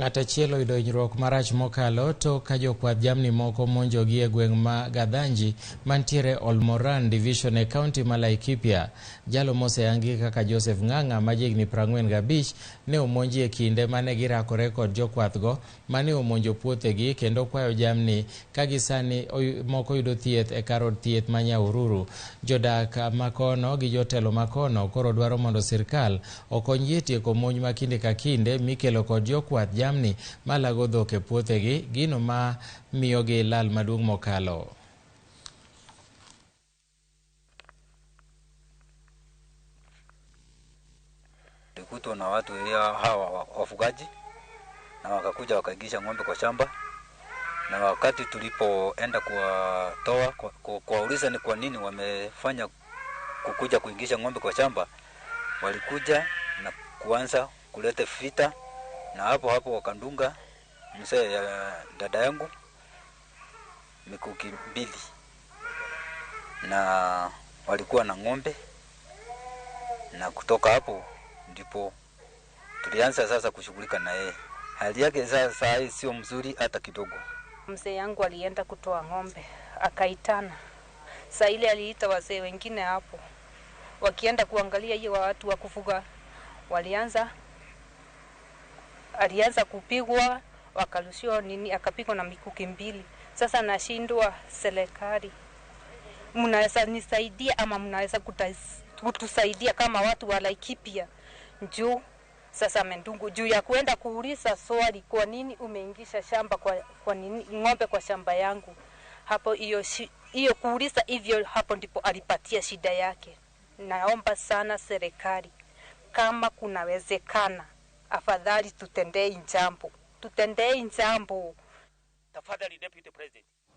Ng'at achiel oyudo hinyruok marach mokalo tok ka jokwadh jamni moko monjogi e gweng' ma Gadhanji mantiere Olmoran Division e kaunti ma Laikipia. Jalo moseyangi kaka Joseph Ng'ang'a ma jahigni 45 ne omonji e kinde mane girakore kod jokwathgo mane omonjo puothegi kendo kwayo jamni ka gisani moko yudo thieth e kar od thieth ma Nyahururu. Jodak makono gi jotelo makono koro dwaro mondo sirkal okonygi e tieko monj ma kinde ka kinde mikelo kod jokwath jamni malago dhok e puothegi, gino ma miyogi lal maduong' mokalo. Tulikutwa na watu hawa wafugaji na wakakuja wakaingisha ng'ombe kwa shamba, na wakati tulipoenda kuwatoa kuwauliza ni kwa nini wamefanya kukuja kuingisha ng'ombe kwa shamba, walikuja na kuanza kuleta vita, na hapo hapo wakandunga mzee ya dada yangu mikuki 2, na walikuwa na ng'ombe, na kutoka hapo ndipo tulianza sasa kushughulika na yeye. Hali yake sasa hii sio mzuri hata kidogo. Mzee yangu alienda kutoa ng'ombe akaitana. Saa ile aliita wazee wengine hapo, wakienda kuangalia hiyo watu wa kufuga, alianza kupigwa, wakarushiwa nini, akapigwa na mikuki 2. Sasa nashindwa, serikali mnaweza nisaidia ama mnaweza kutusaidia kama watu wa Laikipia juu sasa amendungu juu ya kuenda kuuliza swali, kwa nini umeingisha shamba kwa nini ng'ombe kwa shamba yangu? Hapo hiyo kuuliza hivyo, hapo ndipo alipatia shida yake. Naomba sana serikali, kama kunawezekana, afadhali tutendee jambo, tutendee jambo. Tafadhali Deputy President,